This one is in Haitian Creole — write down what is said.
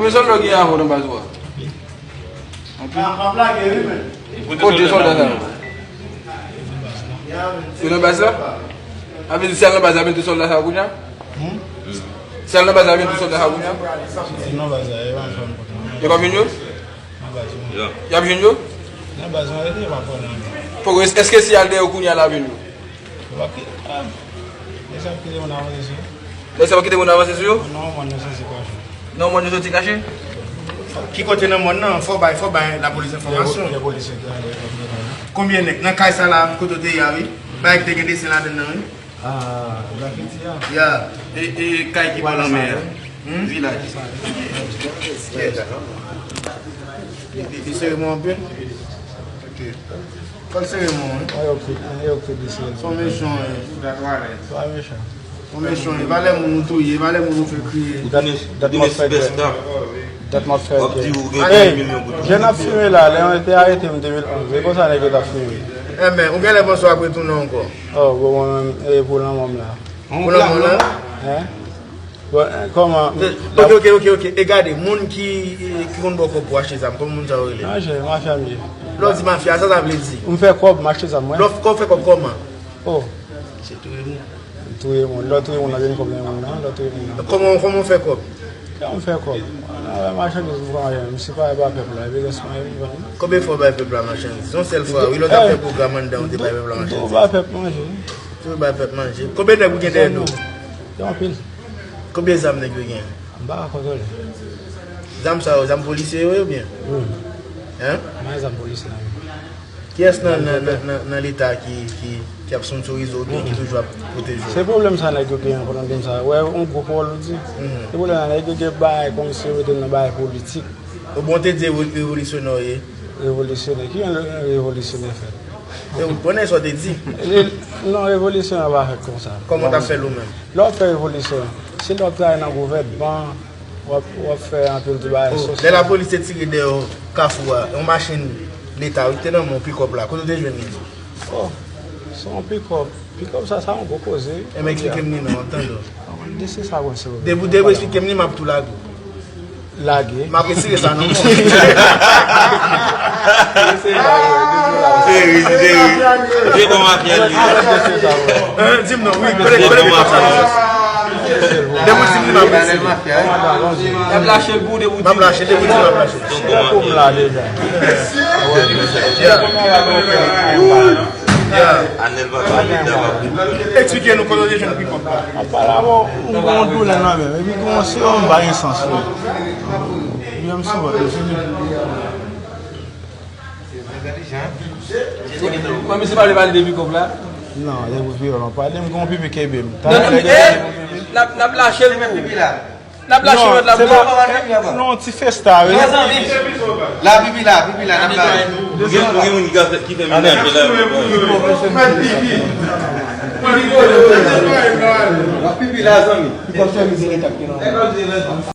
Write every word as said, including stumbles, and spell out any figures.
Konbyen sòlda w gen avè w nan baz ou a? Anpil. Kote sòlda sa yo? Yo nan baz la? Sa vle di si y al nan baz la, y ap jwenn tout sòlda sa yo kounye a? Si y al nan baz la, y ap jwenn tout sòlda sa yo kounye a? Yo p ap jwenn yo? Y ap jwenn yo? Nan baz mwen rete, yo p ap pran nan men. Poko, èske si y al dèyè yo kounye a, l ap jwenn yo? Yo p ap kite, ah, mesye ap kite moun avanse sou yo. Mesye ap kite moun avanse sou yo? Non, mòn yo soti kache. Non, mòn yo soti kache? Ki kote nan mòn nan? Fò bay, fò bay lapolis enfòmasyon. Lè polisye te ale. Konbyen nèg? Nan kay sa la, kote w te ye a, wi. Bagay ki te gen desen ladann nan, wi. Ah, Grafiti a. Ya, e, e kay ki bò lanmè a. Hmm? Vilaj. Yes. Li, li, li sere mwen anpil? Ok. Fò l sere mwen, wi. An, yo ki, an, yo ki di se. Son mechan, wi. Pa mechan. Son mechan, wi. Valè moun ou touye, valè moun ou fè kriye. Dat m ap fè grèv. Dat m ap fè grèv. Ey, jan n ap fimen la, lè yo te arete m de mil onz, e konsa nèg yo t ap fimen. Enben, ou genlè panse w ap retounen ankò. Oh, bon, mwen menm, e pou lanmò m la. Pou lanmò w la? Hein? Bon, eh, kòman? Ok, ok, ok, ok. E gade, moun ki, ki konn ba w kòb pou achte zam, kòman moun sa yo rele? Manje, mafya m ye. Lè w di mafya, sa sa vle di? M fè kòb, m achte zam mwen. Lè w fè kòb, fè kòb kòman? Oh. Se touye moun. Touye moun. Lè w touye moun, w ap jwenn kòb nan men moun nan, lè w touye moun nan. Kòman, kòman w fè kòb? Kòman m fè kòb? Nan, machandiz m pran, m se pa bay pèp la, epi rès manje m vann. Konbyen fwa w bay pèp la machandiz? Yon sèl fwa, wi, lè w t ap fè pwogram anndan, ou te bay pèp la machandiz. Tou bay pèp manje. Tou bay pèp manje. Konbyen nèg ou gen dèyè do w? Gen anpil. Konbyen zam nèg yo gen? M pa ka kontwole. Zam sa yo, zam polisye yo ye oubyen? Wi. Hein? M pa gen zam polisye nan men m. Kiyès nan, nan, nan, nan, nan Leta ki, ki, ki ap sponsorize w oubyen ki toujou ap pwoteje w? Se pwoblèm sa nèg yo genyen, pou nou di m sa. Wè, yon gwo pawòl ou di. Se pwoblèm sa nèg yo gen bagay kòmsi yo mete l nan bagay politik. Ou bon te di revo-, revolisyonè w ye? Revolisyonè? Ki jan revolisyonè fèt? E ou konnen sa w te di? Non, revolisyonè pa fèt konsa. Kòman w t ap fè l ou menm? Lè w ap fè revolisyon, se lè w ap travay nan gouvènman, w ap, w ap fè anpil ti bagay sosyal. Lè lapolis te tire dèyè w Kafou a, yon machin Leta wi, ki te nan men w, pikòp la, kote w te jwenn li? Oh, se yon pikòp. Pikòp sa, sa yon gwo koze wi. Enben, eksplike m li non, m ap tande w. Depi, depi w eksplike m li, m ap tou lage w. Lage. M ap retire sa nan men w. Seri, seri. Se bon mafya li. Hein, di m non, wi, kote, kote pikòp sa ye? Depi w di m li, m ap retire. Y ap lache l pou ou, depi w di m. M ap lache, depi w di m, m ap lache. Se pou m la deja. Yeah. Yeah. Eksplike nou kote w te jwenn pikòp la. Apa la, bon, m gen yon doulè nan men m, epi gen yon serum m pa gen sans wi. Li menm sou vant, li fini. Mwen, misye pa vle pale de pikòp la. Non, se pou pikòp la. Pale, m gen yon pipi k kenbe m. Non, non, eh, n ap, n ap lache l pou ou. N ap lache lòt la pou ou. Non, ti festa wi. La pipi la, pipi la, n ap bay. Ou gen, ou gen moun ki ka fè, ki fè menaj la. Pipi la, zanmi.